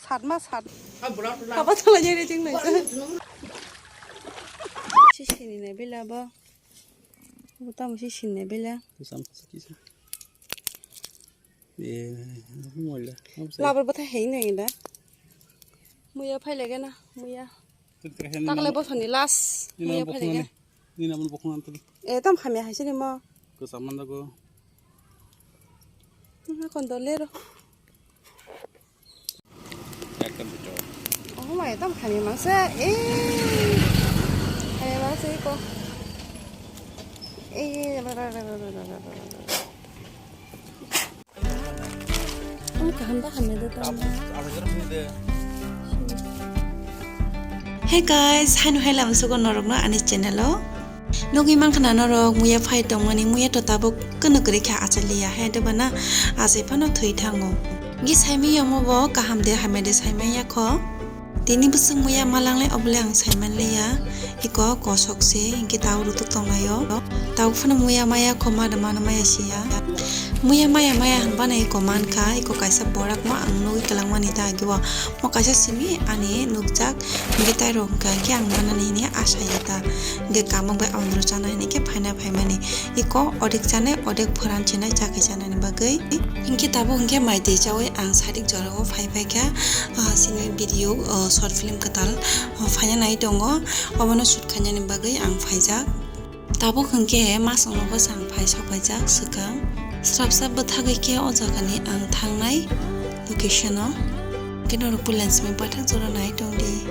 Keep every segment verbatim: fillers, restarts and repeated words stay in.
Satma sat. Haba thala jere jeng nai. Sisini ne bela bo. Bo tamo sisini ne bela. Kusam kisa. Eh, moila. Labar bata hei nai da. Muya phai lege na, muya. Taklai bosoni last muya phai lege. Nina mun bokong antuli. Eh, tam hamya hai sini mo. Kusam mandago. Na kon dolero. Ekdom bichok. Oh my, tam hamya mangsa. Eh. Hamya mangsa iko. Eh. Hey guys, haino hai lamsugo norokno ani channel o. Nugwi mankha na norok muya phai tongmani, muya to tabuk kwno kwrwi kha achaliya, hai de bana achai phano thwi thango. Gi saimiyamo bo kaham de hamya de saimanya kho. Tini bwswk muya malanglai obole ang saimanliya. Iko kosok se, hinkhe tau rutuk tonglaio. Tau phano muya maya kho, ma da mano maya siya. Muya maya maya hinbana iko mankha, iko kaisa borakma ang nugwi kwlangmani ta agio. Mo kaisa simi ani nukjak, hinkhe tairok hinkha hinkhe ang manani hini asaya ta. Hinkhe kamung bai andro chana hini khe phaina phaimani. Iko odek chanai, odek phoran chinai, chakhe chanani bagwi. Hinkhe tabuk hinkhe mai twi chaui ang sadik jorao phai phaikha, ah, chini video, ah, short film kwtal, ah, phaina nai tongo. Obono shoot khainani bagwi ang phaijak. Tabuk hinkhe masongno bwsang phai sokphaijak swkang. Srapsa bwthagwi khe o jagani ang thangnai location o. Khe norok puila simi paithak jora nai tongdi.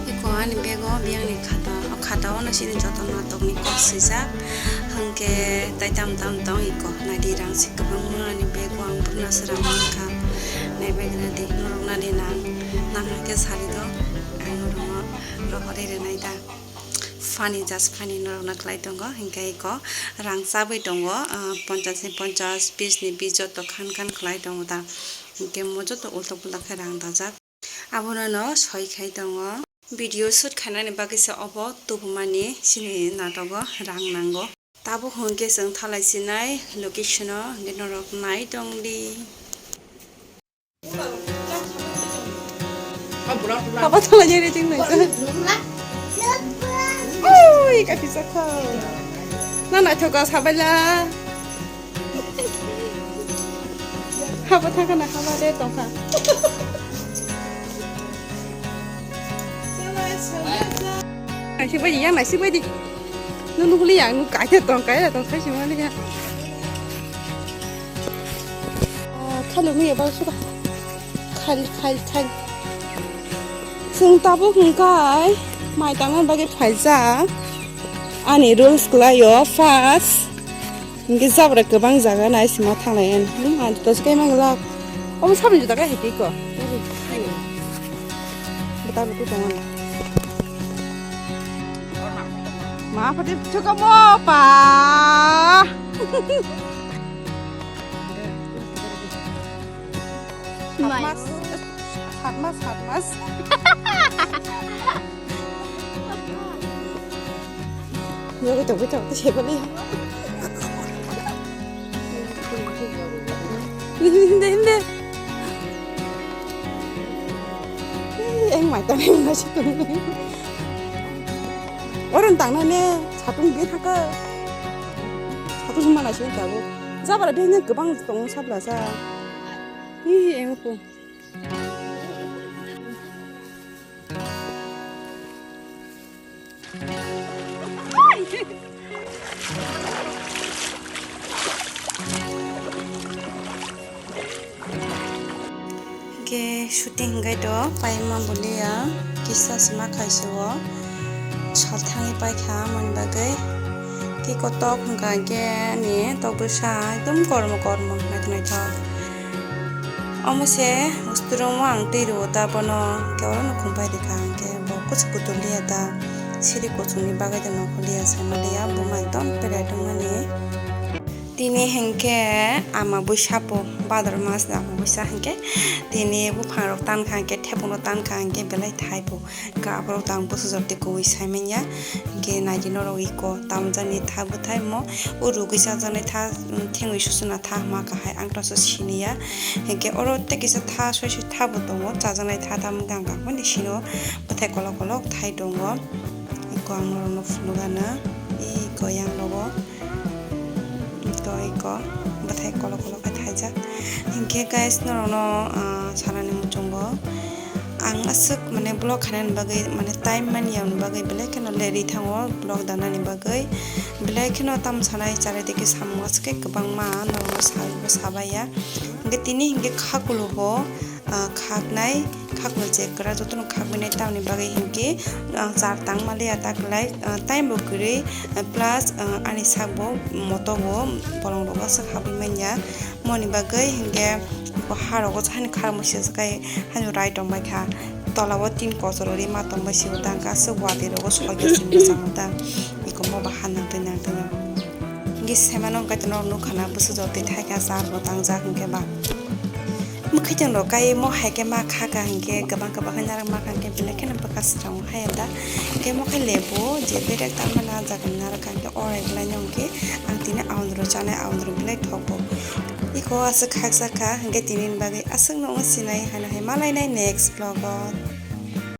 Iko ani bego biyangni khata, o khata o no sini joto natokni kok swijak. Hwnkhe tai tam tam tong iko, naidi rang si kwbangma ani bego ang bwrwino swrang mankha. Naibagradi, norok nadi nang, nang hwnkhe sari do, ang norokno rohorwi rwnai da. Funny, just funny norokno khlai tongo, hwnkhe iko rang chabwi tongo, ah, ponchas ni ponchas, bis ni bis joto khan khan khlai tongo da. Hwnkhe mo joto ulta pulta khe rang dajak. Abono no soi khai tongo. Video shoot khainani bagwi se obo tubumani chini natogo rang nango. Tabuk hwnkhe chwng thalai sinai location o hwnkhe norok nai tongdi. Haba thalai jere jeng nai. Oi, kapi sakha. Na naithoka sabaila. Haba thangkha na haba de tongkha. Naisik bai di, yang naisik bai di. Nung nukuli yang nung kaisa tong, kaisa tong, sai sima liya. Ah, khalo nung ya bal suka. Khal, khal, khal. Chwng tabuk hwnkhe mai tangna bagwi phaijak. Ani rules kwlaio, first. Hwnkhe jabra kwbang jaga nai sima thanglai ani. Nung ang juta se kaima glak. Omo sabni juta kai hai twi ko. Bwta bwtwi tongo ani. Ma pati chuka mo pa. Saat mas, saat mas, saat mas. Yogwi tongwi tong, tei sebali. Hindi, hindi. Eng mai tang eng mai sitong. Oron tang na ne, satung bi thaka. Satung mana sih tahu. Jabra bini kebang tong sabla sa. Ih, eng pun. Ke shooting hingkai to paima boliya kisa sima khaisio sal thangwi paikha moni bagwi ke kotok hingka ke ni tok bwsa ekdom kormo kormo naithok naithok. Omo se usturomo ang twi rwo ta bono, hwnkhe oro no khum pai rikha, hwnkhe bo kuchuk kutul liya ta, siri kuchukni bagwi de nongkhor liya, saima liya, buma ekdom berai tongmani. Tini hinkhe ama bwsa po, Bhador mas ni ama bwsa hinkhe tini buphang rok tankha hinkhe, thepung rok tankha hinkhe belai thai po. Hinkhe aborok tang bwsajak twi kubui sai manya. Hinkhe naidi norok iko tamjani tha bwthai mo, o rugwi chajaknai tha, mm, thengwi susuna tha hwnma kahai ang tongsa siniya. Hinkhe oro tei kisa tha soi soi tha bo tongo, chajaknai tha tamo hinkhe ang kaham ni sino bwthai kolok kolok thai tongo. Iko ang norokno phunukgana, iko yang rogo. Iko, iko, bwthai kolok kolok khe thaijak. Hinkhe guys, norokno, ah, sanani muchungo. Ang aswk mane vlog khainani bagwi, mane time manya ni bagwi belai kheno leri thango vlog danani bagwi. Belai kheno tamo sanai charai tei khe samung aswk khe kwbangma norokno sa-, sabaiya. Hinkhe tini hinkhe khakulo bo, ah, khaknai, khaknai je kwrak jotono khakbainai tamoni bagwi hinkhe ang char tang maliya ta kwlai, ah, time bo kwrwi, ah, plus, ah, ani sak bo moto bo bolong rogo aswk habwi manya. Moni bagwi hinkhe bo ha rogo hani kharmo sijak hai hani rai tongbai kha. Tola o tin kochor ri ma tongbai si bo tang kha aswk watwi rogo sogya singya chang ta. Iko mo ba ha nang twi nang twi. Hinkhe semano hinkhe norok nukha na bwsajak twi thai kha char bo tangjak hinkhe ba. Mwkhwtwng rok kai mo hai khe ma kha ka hinkhe kwbang kwbang khe narwk ma kha hinkhe belai kheno bwkha swkang o haya da. Hinkhe mo khe lebu je bedek tangma na jaga ni narwk kha hinkhe oro eklai no hinkhe ang tini aundro chanai aundro belai thogo. Iko aswk khaksa kha hinkhe tini ni bagwi aswk no wng sinai hano hai malai nai next vlog o.